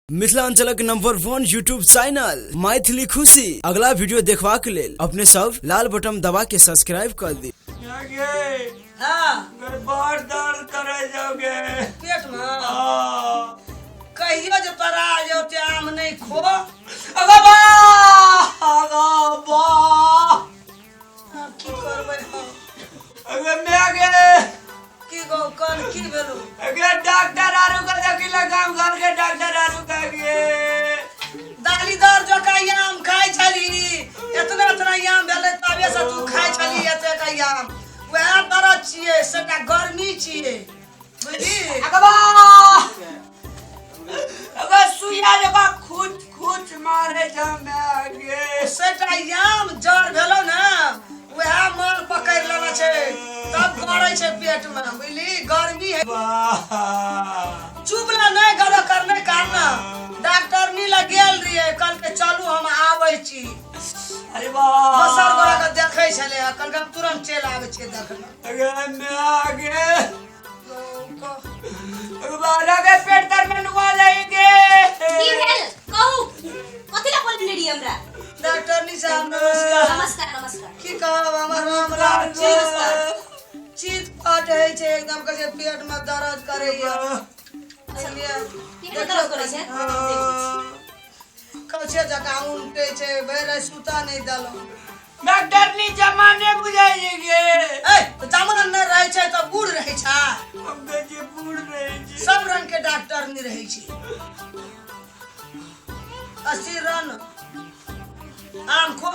मिथिलांचलक number 1 YouTube channel Maithili खुशी अगला वीडियो देखबाक लेल अपने सब लाल बटन दबा के सब्सक्राइब कर दी। गे हाँ। बड़ दर्द करे जाओगे। पेट में? हाँ। कहियो जे तोरा जे ओते आम नहीं खो। अगो बा, अगो बा। आब की करबै हम? अगे मैं गे। की गो कन की भेलो? अगे डॉक्टर आरू के देखी गाम घर के डॉक्टर आरू के गे। दाली दर जका आम खाइ छली, एतना एतना आम भेलै तबे से तू खाइ छली एतेक आम। वएह दर्द छियै, सेटा गर्मी छियै, बुझली? अगो बा, अगो सुइया जका खुच खुच मारे जा मैं गे। सेटा आम जर भेलो ने, वएह मल पकड़ि लेने छै, तब गरै छै पेट में, बुझली? गर्मी है। वाह। चुप ला, नहीं गलत करने कारण डॉक्टर नी लग गेल रहिए, कल के चलू हम आबै छी। अरे वाह। दोसर गोरा के देखै छलै, कल के हम तुरंत चलि आबै छियै देखने। अगे मैं आगे बारा के पेट तर में नुआ जाएंगे। की भेल कहू, कथी ला बोलने रही हमरा? डॉक्टर नी साहब नमस्कार। नमस्कार नमस्कार। की कहब, हमर मामला चीत फट होइ छै एकदम, कहै छै पेट में दर्द करैया। पेट में दर्द करै छै? कौछे जकाँ उनटे छै, भरि राति सुता नहि देलहुँ। डॉक्टर नी जमाने बुझाइएगे। ए तऽ जमान नहि रहै छै तऽ बूढ़ रहै छै। हम कहै छियै बूढ़ रहै छै। सब रंग के डॉक्टर नहीं रहै छै। 80 रन आम खो,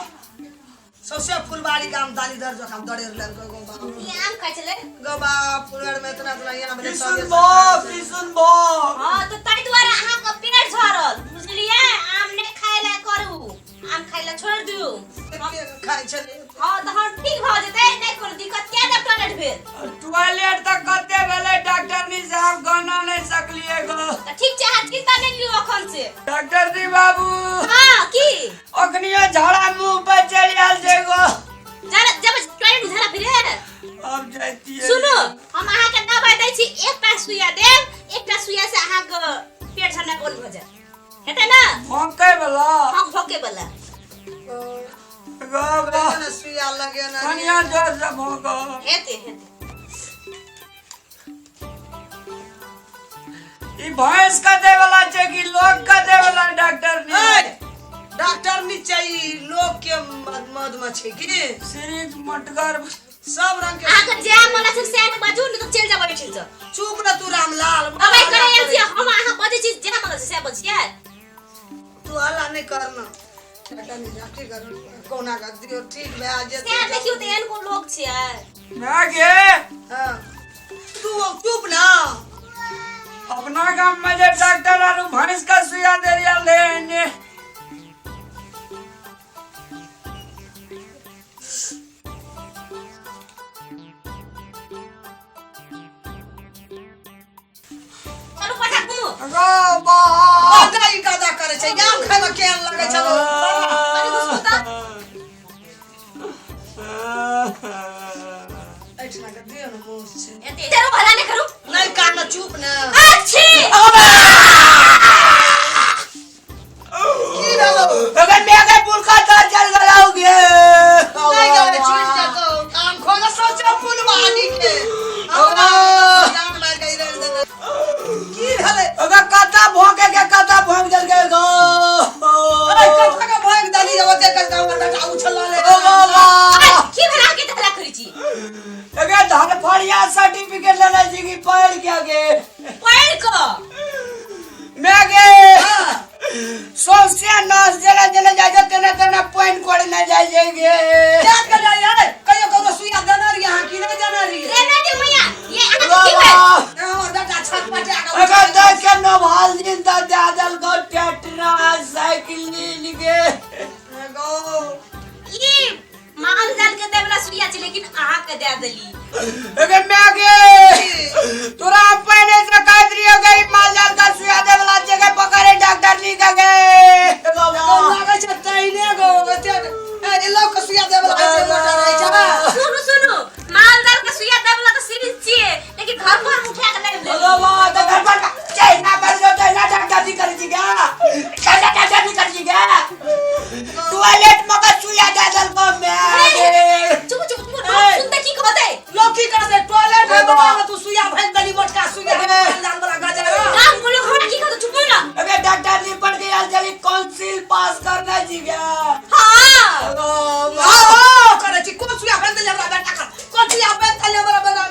सौंसे फुलबाड़ी के आम दाली दर जकाँ दरेर लेलकै गो बाप। ई आम खाइ छलै? गो बाप, फुलबाड़ी में इतना इतना आम भेलै, किशुन तबे बाप, किशुन बाप। हाँ तऽ ताहि दुआरे अहाँके पेट झरल, बुझलियै? आम नहि खाय ला करू, आम खाय ला छोड़ि दियौ। खाइ छलै। हाँ तऽ हम ठीक भऽ जेतै, नहि कोनो दिक्कत। किया तब टॉयलेट भेल? टॉयलेट तऽ कते भेलै डॉक्टर नी साहब, गना नहि सकलियै गो। तऽ ठीक छै, अहाँ चिंता नहि लियौ अखन से। डॉक्टर जी बाबू। हाँ की? अखनियो झाड़ा मुंह पर चलि आयल छै गो। झाड़ा जब टॉयलेट झाड़ा फिरे? अब जाइतियै। सुनू, हम अहाँके दबाई दै छी, एकटा सुइया देब, एकटा सुइया से अहाँके पेट झरना बंद भऽ जायत, हेतै ने? भोंकै वाला? हाँ, भोंकै वाला। गो बा। ने सुइया लगेने। कनिया जोर से भोंको। हेतै हेतै। ई भैंस का दे वाला छै कि लोग का दे वाला डॉक्टर नी? ए, डॉक्टर नी चाहिए लोग के मद में छै की? सिरिंज मटगर सब रंग के। अहाँके जे मन छै सएह ने बाजू, नहि तऽ चलि जाब एहिठाम से। चुप न तू रामलाल। दबाई करै आयल छी हम, अहाँ बजै छी जेना मन छै सएह बजियै। तू हल्ला नहि करना। डॉक्टर नी साहब की करू, कोना कर दियौ ठीक भए जेतै। सएह देखियौ तऽ एहन कोन लोग छियै। मैं गे। हाँ तू चुप ना। अपना गाम में जे डॉक्टर आरू भैंस का सुइया दे रियल ले। चलू पठा घुमू। गो बा। बड़ा ई गदा करै छै, आम खाय में केहन लगै छलो। कनी घुसकू तऽ। एहिठिना के दियौ ने मुँह छै। हेतै चलू, हल्ला नहि करू। नहि कान, चुप ने। अच्छी। की भेलौ? अगर मैं के पुरखा तो चल गलाओगे। नहि गेलै, छुटि जेतौ। आम खो ने सोचे फुलबाड़ी के। हमरा जान मारि के इधर देने। की भेलै? अगर कता भोंके के कता भोंक जल गए गो। ए, कथा के भोंक देली, ओते के हमर बेटा उछलल। ओ बाबा। की भेल अहाँके तऽ हल्ला करै छी? अगर धन फड़िया सर्टिफिकेट लेने छी कि पढ़ के आगे? पढ़ि कऽ। मैं गे सौंसे नाश जेना जेना जाइ छै तेना तेना पानि कोड़ने जाइ छै गे। क्या कर रही है? कहियो ककरो सुइया देने रहियै अहाँ कि नहि देने रहियै? देने दियौ मैया, ये अहाँके की भेल? ए, हमर बेटा छत पटा के अगर देख के नभाल दिन तऽ दए देलकौ ट्रैक्टर साइकिल गे। गो। ई माल जाल के देवला सुइया छै, लेकिन अहाँ के दे देली। अगर मैं गे तोरा हम पहले से कह दियो गई माल जाल का सुइया देवला जगह पकड़े डॉक्टर नी का गे। लागै छै तहिने गो एते ए लोक के सुइया देवला छै, मोटा रहै छै। सुनू सुनू, माल जाल के सुइया देवला तऽ सिरिंज छियै, लेकिन घर पर उठा के लाबि लेली। अरे वाह, तऽ घर पर चल ना पर जो ना डॉक्टर जी करै छी गा। ठंडा ठंडा निकल गया टॉयलेट में का सुइया दे देलको मैं। चुप चुप चुप, लोग सुनते की कहते? लोग की कहते? टॉयलेट है बाबा में तू सुइया भर देली, मोटका सुइया लाल वाला गजरा। गाम के लोग हमरा की कहते? चुप ना। अबे डॉक्टर जी पढ़ के आयल चली काउंसिल पास करना जी गया। हां हां करे छी। कोन सुइया भर देली हमरा बेटा का? कोन सुइया भर देली हमरा बेटा?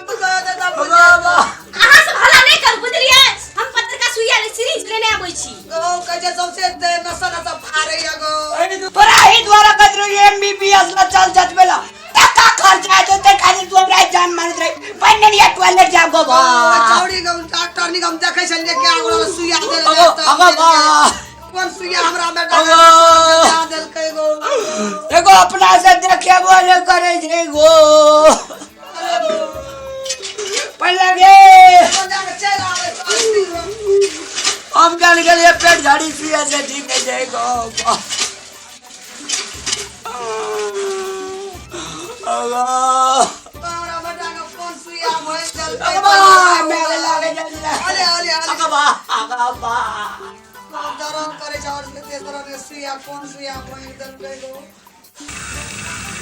बाबा अहाँ सब हल्ला नहीं करू, बुझलियै? हम पत्थर का सुइया ले सिरिंज लेने आबै छी। गो कहे सबसे नशा नशा फाड़े गो। तोरा ही द्वारा कतरो एमबीबीएस ला चल जत बेला टका खर्चा है तो खाली तू हमरा जान मारत रही पहिने नहीं टॉयलेट जाब गो बा। चौड़ी गम डॉक्टर निगम देखै छलियै के आगो सुइया देल। अगो बा कोन सुइया हमरा बेटा के देलकै गो? एगो अपना से देखेबो ने करे छै गो। पहले गे हम जान गेलियै पेट झाड़ी सुइया से ठीक है जाएगा।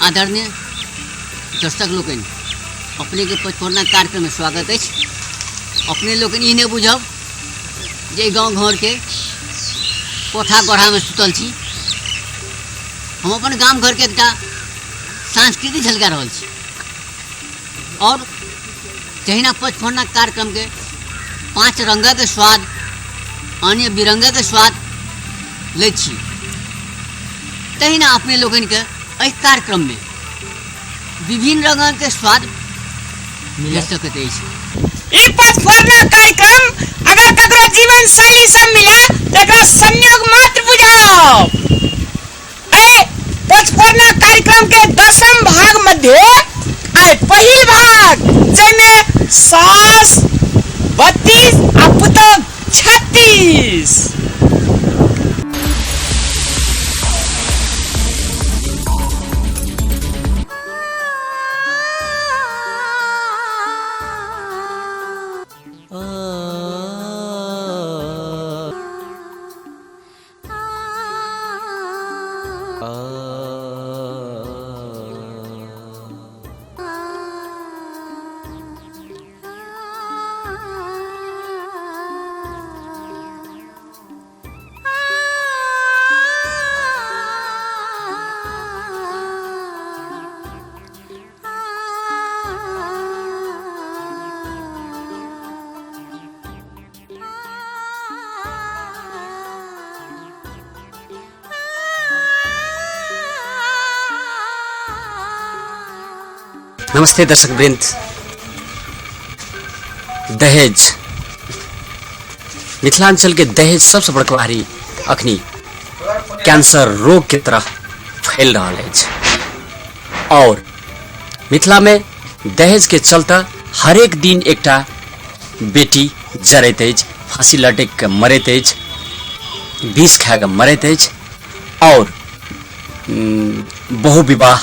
आदरणीय दर्शक लोकनि, अपने के पचफोरना कार्यक्रम में स्वागत अछि। अपने लोकनि ई नहि बुझब जे गाँव घर के कोठा गोढ़ा में सुतल छी। हम अपन गाम घर के एकटा संस्कृति झलका रहल छी। और जहिना पचफोरना कार्यक्रम के 5 रंगक स्वाद अन्य बिरंगक स्वाद लै छी, तहिना अपने लोकनि के एहि कार्यक्रम में विभिन्न रंगक के स्वाद मिल सकैत अछि। ई पचफोरना कार्यक्रम अगर ककरो जीवन शैली से मिले तो एकरा संयोग मात्र बुझाओ। ए पचफोरना कार्यक्रम के 10म भाग मध्य आइ पहिल भाग जाहिमे सास 32 आ पुतोह 36। नमस्ते दर्शक वृंद। दहेज मिथिलांचल के दहेज सबसे बड़का भारी अखनी कैंसर रोग के तरह फैल रहा है। और मिथिला में दहेज के चलता हरेक दिन एकटा बेटी जरैत अछि, फांसी लटकि के मरैत अछि, विष खा के मरैत अछि। और बहु विवाह,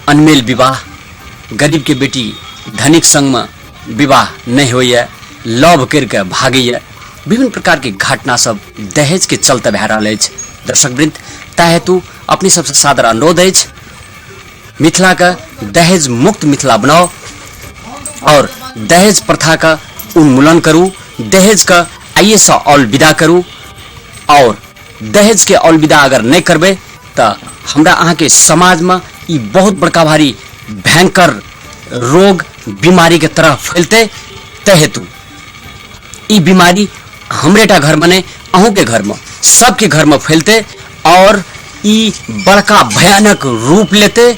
अनमेल विवाह, गरीब के बेटी धनिक संग में विवाह नहीं होइए, लव करके भागैए, विभिन्न प्रकार के घटना सब दहेज के चलते भए रहल अछि। दर्शक वृंद, ताहि हेतु अपने सबसे सादर अनुरोध अछि, मिथिला के दहेज मुक्त मिथिला बनाओ और दहेज प्रथा का उन्मूलन करू, दहेज का आइए से अलविदा करू। और दहेज के अलविदा अगर नहीं करबै तो हमरा अहाँ के समाज में ई बहुत बड़का भारी भयंकर रोग बीमारी के तरह फैलते। तै हेतु ई बीमारी हमरेटा घर में नहीं, अहूँ के घर में, सबके घर में फैलते और ई बड़का भयानक रूप लेते।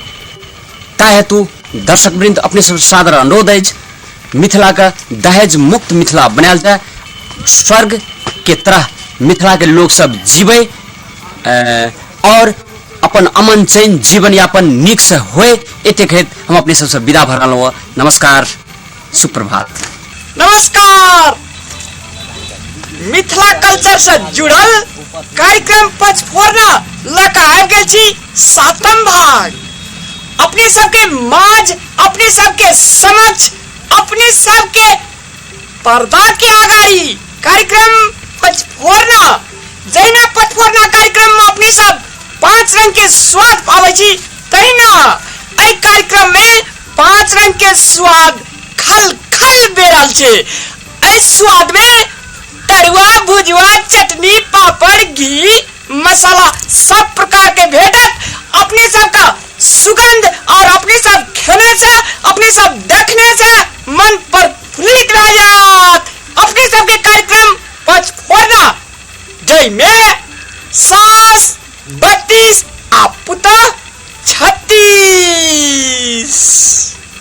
ता हेतु दर्शक वृंद अपने सब सादर अनुरोध अछि, मिथिला का दहेज मुक्त मिथिला बनायल जाए, स्वर्ग के तरह मिथिला के लोग सब जीवे और अपन अमन चैन जीवन यापन निक से होए। एतेक हेत हम अपने सबसे विदा भऽ रहलहुँ। नमस्कार, सुप्रभात। नमस्कार। मिथिला कल्चर से जुड़ल कार्यक्रम पचफोरना लऽ कऽ आबि गेल छी 7म भाग। अपने सबके माझ, अपने सबके समक्ष, अपने सबके पर्दा के आगाड़ी कार्यक्रम पचफोरना पांच रंग के स्वाद पाबै छी, तहिना एहि कार्यक्रम में पांच रंग के स्वाद खल खल बेरल छै। एहि स्वाद में तरुआ, भुजुआ, चटनी, पापड़, घी, मसाला सब प्रकार के भेटत।